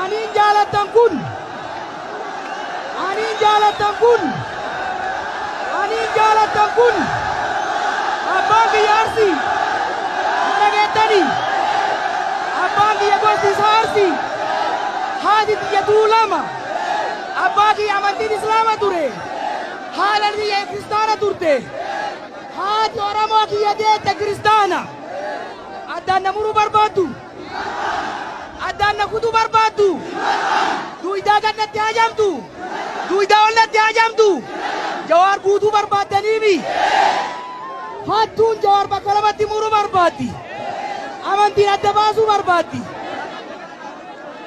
Aniin jaalattan kun. Aniin jaalattan kun. Aniin jaalattan kun. Abbaan kiyya Arsii. Na dhageettanii. Abbaan kiyya gosti isaa Arsii. Haati tiyya Tuulama. Abbaa kiyya amantiin Islaama ture. Haadha tiyya Kiristaana turte. Haati Oromoo kiyya deette Kiristaana. Addaan na muruu barbaaddu. Addaan na kutuu barbaaddu. Duwidaa gannatti hajamtu. Duwidaa ollatti hajamtu. Jawaar guutuu barbaaddaniimi. Hattuun Jawaar bakka lamatti muruu barbaaddi. Amantiin adda baasuu barbaaddi.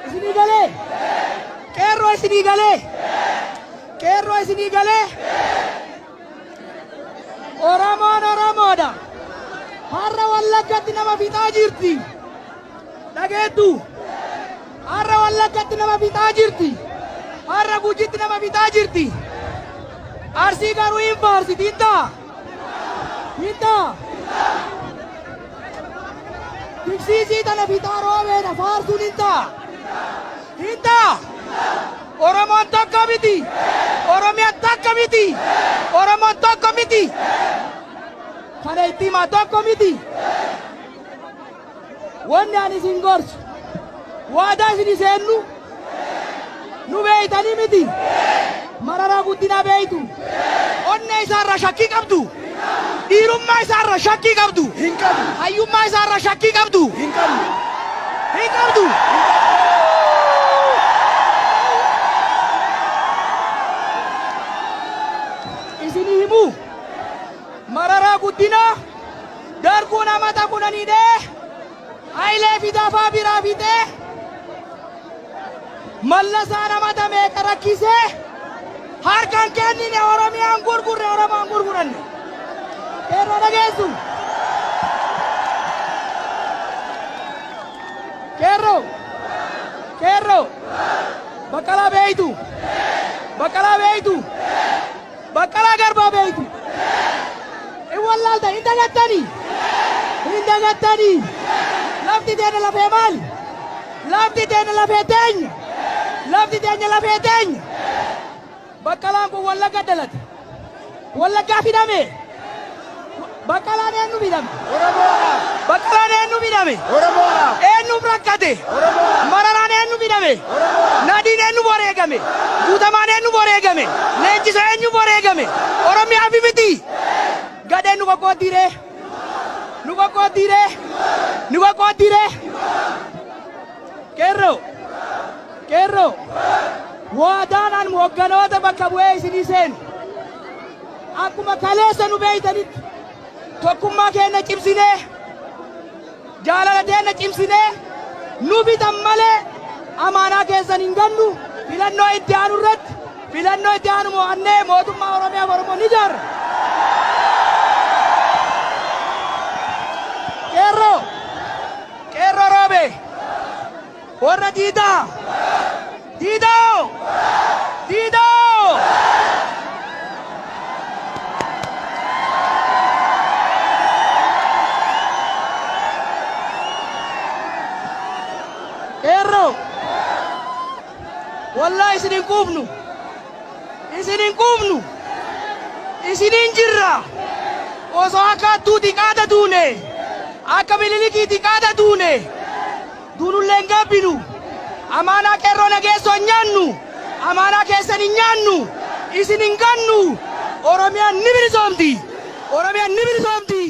Isinii galee? Qeerroo isinii galee? Qeerroo isinii galee? Oromoon Oromoodha. Har'a Wallaggatti nama fixaa jirti. Dhageettu. Har'a Wallaggatti nama fixaa jirti. Har'a Gujitti nama fixaa jirti. Arsii garuu hin faarsiti hin ta'a. Hin ta'a. Tiksiisii tana fixaa roobeedha faarsuun hin ta'a. Hin ta'a. Oromoon tokko miti. Oromiyaan tokko miti. Oromoon tokko miti. Kana itti himaa tokko miti. Wanni ani isin gorsu waadaa isin seennu nu beeytanii miti. Mararaa Guddinaa beeytu. Onnee isaarraa shakkii qabdu. Dhiirummaa isaarraa shakkii qabdu. Hin qabnu. Hayyummaa isaarraa shakkii qabdu. Hin qabnu. Hin qabdu. Isinii himu Mararaa Guddinaa darguun amata kudhaniidhee Hayilee Fidaafaa biraa fixee Mallasaan amata meeqa rakkisee harkaan kennine Oromiyaan gurgurre Oromoon gurguranne. Qeerroo dhageessu. Qeerroo. Qeerroo. Baqqalaa beeytu. Baqqalaa beeytu. Baqqalaa Garbaa beeytu. Hin wallaaltan hin dagattanii. Hin dagattanii. Lafti teenya lafee maali? Lafti teenya lafee teenya. Lafti teenya lafee teenya. Baqqalaan kun Wallagga dhalate. Wallaggaa fidame. Baqqalaan eenyu fidame? Oromoodhaaf. Baqqalaan eenyu fidame? Oromoodhaaf. Eenyu rakkate? Oromoodhaaf. Mararaan eenyu fidame? Oromoodhaaf. Nadiin eenyu wareegame? Guutamaan eenyu wareegame? Leenjisa eenyu wareegame? Oromiyaa fi miti? Gadheen nu qoqqooddiiree? Nu qoqqooddiiree? Nu qoqqooddiiree? Qeerroo! Qeerroo! Waadaan an hogganoota bakka bu'ee isinii seenu. Akkuma kaleessa nu beeytanitti tokkummaa keenya cimsinee jaalala teenya cimsinee nu bitan malee amaanaa keessan hin gannu filannoo itti aanu irratti filannoo itti aanu mo'annee mootummaa Oromiyaa Oromoo ni ijaarra. Qeerroo! Qeerroo roobe! Warra diidaa! Diidoo! Diidoo! Qeerroo! Wallaahi isin hin quufnu! Isin hin quufnu! Isiniin jirra! Osoo akka hattuuti qaata duune! Akka bililikiiti qaata duune! Duunullee hin gaabbinu! Amaanaa qeerroo nageessoo hin nyaannu! Amaanaa keessan hin nyaannu! Isin hin gannu! Oromiyaan ni bilisoomti! Oromiyaan ni bilisoomti!